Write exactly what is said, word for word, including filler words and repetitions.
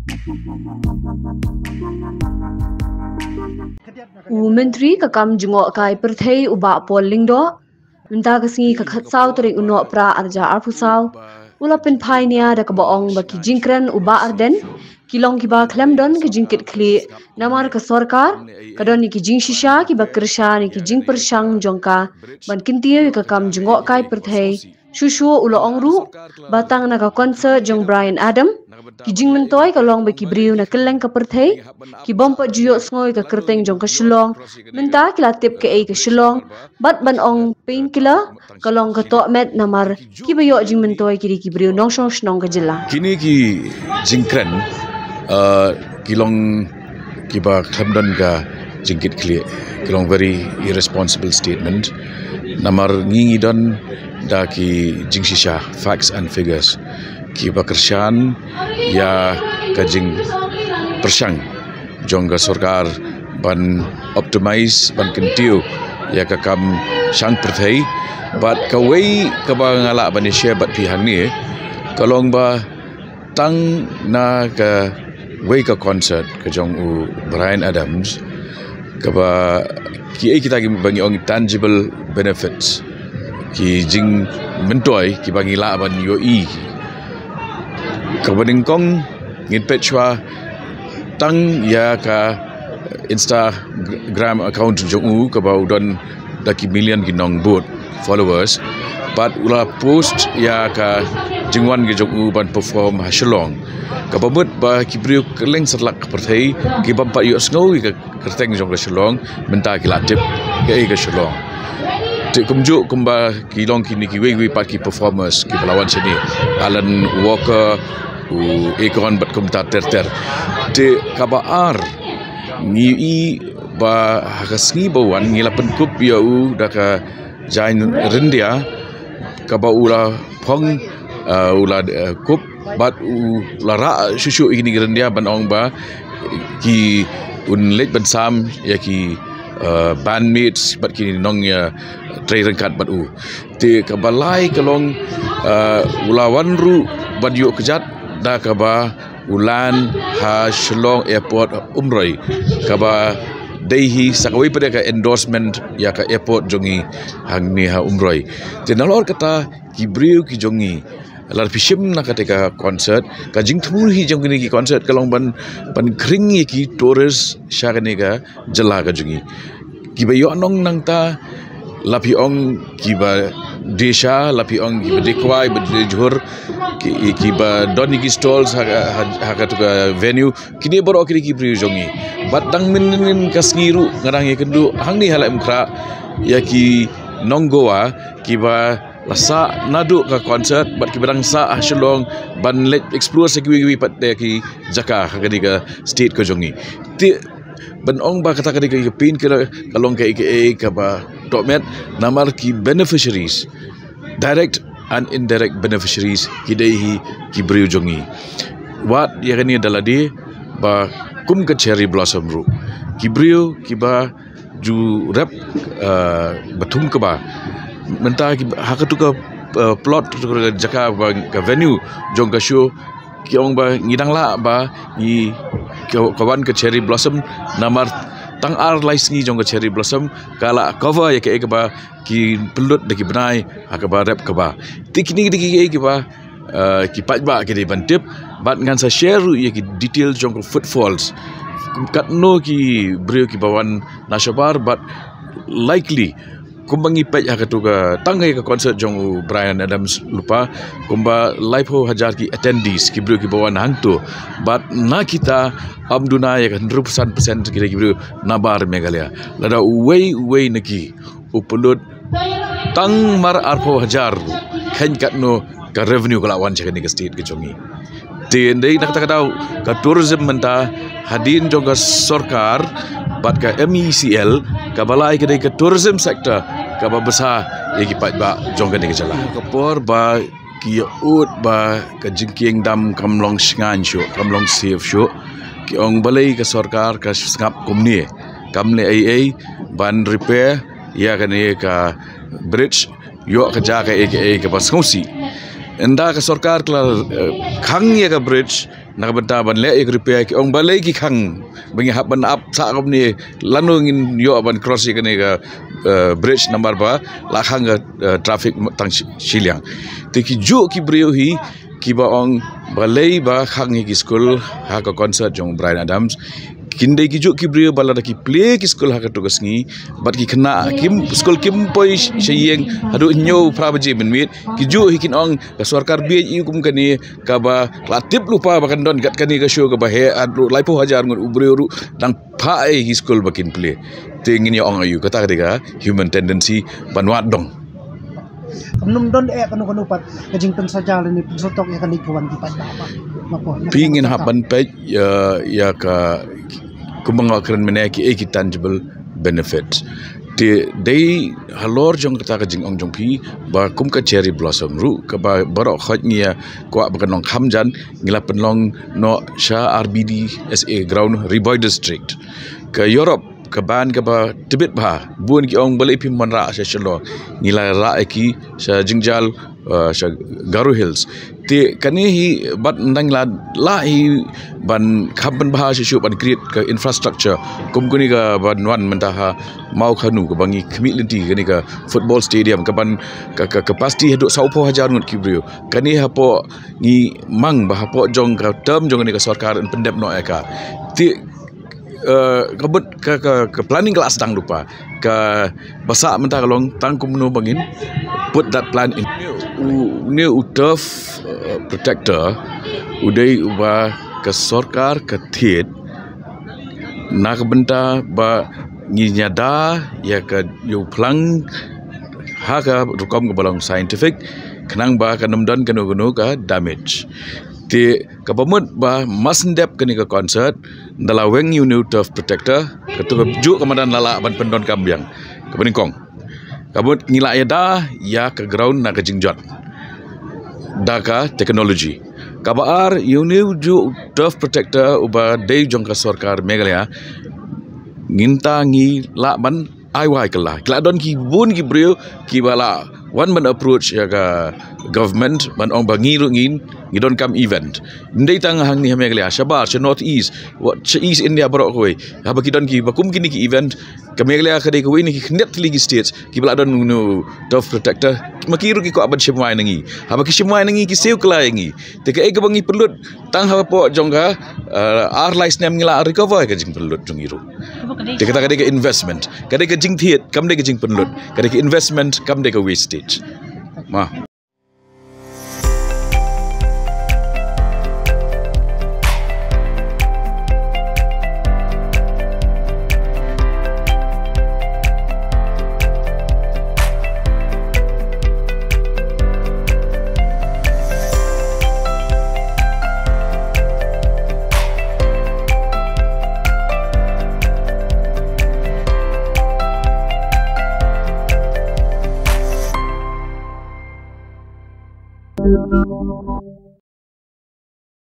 U Myntri ka kam jngohkai pyrthei u Bah Paul Lyngdoh, mynta ka sngi ka khatsaw tarik u Nohprah arhajar arphew saw, u la pynphai nia da kaba ong ba ki jingkren u Bah Ardent ki long kiba khlem don ka jingkitkhlieh, namar ka sorkar ka don ïa ki jingshisha kiba kyrshan ïa ki jingpyrshang jong ka ban kyntiew ïa ka kam jngohkai pyrthei. Shuh shuh u la ong ruh ba tang na ka concert jong Bryan Adams, ki jingmyntoi ka long ba ki briew na kylleng ka pyrthei ki bym pat ju ïohsngew ïa ka kyrteng jong ka Shillong, mynta ki la tip kaei ka Shillong, bad ban ong painkiller ka long ka tohmet, namar kiba ïoh jingmyntoi ki dei ki briew nongshong shnong ka jylla. Kine ki jingkren, uh, ki long kiba khlem don ka jingkitkhlieh, ki long very irresponsible statement. Namar ngi ngi don da ki jingshisha, facts and figures, kiba kyrshan ïa ka jingpyrshang jong ka sorkar ban optimize, ban kyntiew ïa ka kam shang pyrthei. Bad kawei kaba nga lah ban ïa share bad phi hangne, ka long ba tang na kawei ka concert ka jong u Bryan Adams, kaba kiei kita kiba ngi ong tangible benefits, ki jingmyntoi kiba ngi lah ban ïohi. Kaba nyngkong ngin peit shuwa tang ïa ka Instagram account jong u, kaba u don da ki million ki nongbud followers. Bad u la post ïa ka jingwan ka jong u ban perform ha Shillong, kaba mut ba ki briew kylleng satlak ka pyrthei ki bym pat ïohsngew ïa ka kyrteng jong ka Shillong, mynta ki la tip kaei ka Shillong. Te kumjuh kumba ki long kine kiwei kiwei pat ki performers kiba la wan shane, Alan Walker, u Akon bad kumta ter ter. Te kaba ar, ngi i ba ha ka sngi ba wan ngi la pynkup ïa u da ka jaiñ ryndia, kaba u la phong, uh, u la, uh, kup bad u la rah shuh shuh ïa kine ki ryndia ban ong ba ki, un leit ban sam ïa ki, uh, bandmates bad ki nong ïatrei ryngkat bad u. Te kaba lai ka long, uh, u la wan ruh ban ïoh kjat da kaba u land ha Shillong Airport Umroi, kaba dei hi sa kawei pat ka endorsement ïa ka airport jong ngi hangne ha Umroi. Te nalor kata, ki briew ki jong ngi, lada phi shim na kata ka concert, ka jingthmu hi jong kine ki concert ka long ban, ban khring ïa ki tourist sha kane ka jylla ka jong ngi. Kiba ïoh nong nangta, la phi ong kiba die sha, la phi ong kiba die kwai, ba die jhur, ki, kiba don ïa ki stalls ha, ha, ha katu ka venue, kine baroh kine ki briew jong ngi. Bad dang mynnin ka sngi ruh nga dang ïakynduh hangne ha Laitumkhrah ïa ki nong Goa kiba la sah naduh ka concert bad kiba dang sah ha Shillong ban leit explore sa kiwei kiwei pat de ki jaka ha kane ka state ka jong ngi. Te ban ong ba kata ka dei ka painkiller ka long kaei kaei kaba tohmet, namar ki beneficiaries, direct and indirect beneficiaries, ki dei hi ki briew jong ngi. Wat ïa kane da lade ba kum ka Cherry Blossom ruh, ki briew kiba ju rep, uh, ba thung kaba mynta ki, ha katu ka, uh, plot, katu ka jaka ba ka venue jong ka show, ki ong ba ngi dang lah ba ngi ka, ka wan ka Cherry Blossom, namar tang ar lai sngi jong ka Cherry Blossom ka la cover ïa kaei kaba ki pynlut da ki bnai ha kaba rep kaba. Te kine ki dei kiei kiba, uh, ki paidbah ki dei ban tip. Bad ngan sa share ruh ïa ki detail jong ka footfalls, katno ki briew kiba wan na shabar, bad likely kumba ngi peit ha katu ka, tang ïa ka concert jong u Bryan Adams lypa, kumba laiphew hajar ki attendees, ki briew kiba wan hangto. Bad na kita, ym duna ïa ka hynriewphew san percent ki dei ki briew nabar Meghalaya. Lada uwei uwei na ki u pynlut tang mar arphew hajar, kheiñ katno ka revenue ka la wan sha kane ka state ka jong ngi. Te dei na kata ka daw ka tourism mynta hadien jong ka sorkar bad ka M E C L, kaba lai ka dei ka tourism sector kaba bsa ïa ki paidbah jong kane ka jylla. Ka por ba ki ïa ud ba ka jingkieng dam kam long shngaiñ shuh, kam long safe shuh, ki ong balei ka sorkar ka sngap kumne, kam leh ei ei ban repair ïa kane ka bridge, ïoh ka jaka ei ka ei kaba sngewsih. Ynda ka sorkar ka la, eh, khang ïa ka bridge na ka bynta ban leh ïa ka repair, ki ong balei ki khang, ba ngi hap ban ap sah kumne, lano ngin ïoh ban cross ïa kane ka, eh, bridge namar ba la khang ka, eh, traffic tang shi-, shiliang. Te ki juh ki briew hi kiba ong balei ba khang ïa ki skul ha ka concert jong Bryan Adams. Kin dei ki juh ki briew ba lada ki plie ki skul ha kato ka sngi, bad ki khynnah kim, skul kim poi sh-, sha ïing haduh hynñiew phra baje mynmiet. Ki juh hi kin ong ka sorkar bieit ïa u kum kane, kaba la tip lypa ba kan don kat kane ka show kaba heh, haduh laiphew hajar ngut u briew ruh dang phah ïa ki skul ba kin plie. Te ngin ïa ong aïu, kata ka dei ka human tendency ban wad dong. Kam nym don eh kano kano pat ka jingpynsaja lane pynshitom ïa kane ka wan ki paidbah. Phi, ngin hap ban peit ïa, ïa ka, kumba nga kren mynne, kiei ki tangible benefit. Te dei halor jong kata ka jingong jong phi ba kum ka Cherry Blossom ruh, kaba baroh khoit ngi ïa kwah ba kan long kham jan, ngi la pynlong noh sha R B D S A ground, Ri Bhoi District. Ka Europe, ka band kaba tbit bha, bun ki ong balei phim wanrah sha Shillong. Ngi la rah ïa ki sha jingjal, uh, sha Garo Hills. Te kane hi bad nang la, la hi ban kham pynbha shuh shuh ban create ka infrastructure kum kane kaban wan mynta ha Mawkhanu, kaba ngi khmih lynti kane ka football stadium, kaban ka, ka capacity haduh sawphew hajar ngut ki briew. Kane hapoh ngi mang ba hapoh jong ka term jong kane ka sorkar yn pyndep noh ïa ka. Te eh, ka mut ka, ka, ka planning ka la sdang lypa. Kaba sah mynta ka long tang kumno ba ngin put that plan in. U, une u turf, eh, protector u dei uba ka sorkar ka thied na ka bynta ba ngin ïada ïa ka, ïa u phlang ha ka rukom kaba long scientific, khnang ba kan ym don kano kano ka damage. Te kaba mut ba mar shu dep kane ka concert, ynda la weng ïa une u turf protector, kato ka juh ka madan la lah ban pyndonkam biang. Kaba nyngkong, ka mut ngi la ïada ïa ka ground na ka jingjot da ka technology. Kaba ar, ïa une u juh u turf protector uba dei jong ka sorkar Meghalaya, mynta ngi lah ban ai wai kylla. Ki la don ki bun ki briew kiba la wan ban approach ïa ka government ban ong ba ngi ruh ngin, ngi donkam event. Ym dei tang hangne ha Meghalaya, shabar sha North East, wat sha East India baroh kawei. Haba ki don kiba kum kine ki event, ka Meghalaya ka dei kawei na ki khyndiat tylli ki states kiba la don une u turf protector. Ma ki ruh ki kwah ban shim wai na ngi. Haba ki shim wai na ngi, ki siew kylla ïa ngi. Te kaei kaba ngi pynlut tang hapoh jong ka, eh, ar lai snem ngi la recover ka jingpynlut jong ngi ruh. Te kata ka dei ka investment. Ka dei ka jingthied, kam dei ka jingpynlut. Ka dei ka investment, kam dei ka wastage. Ma.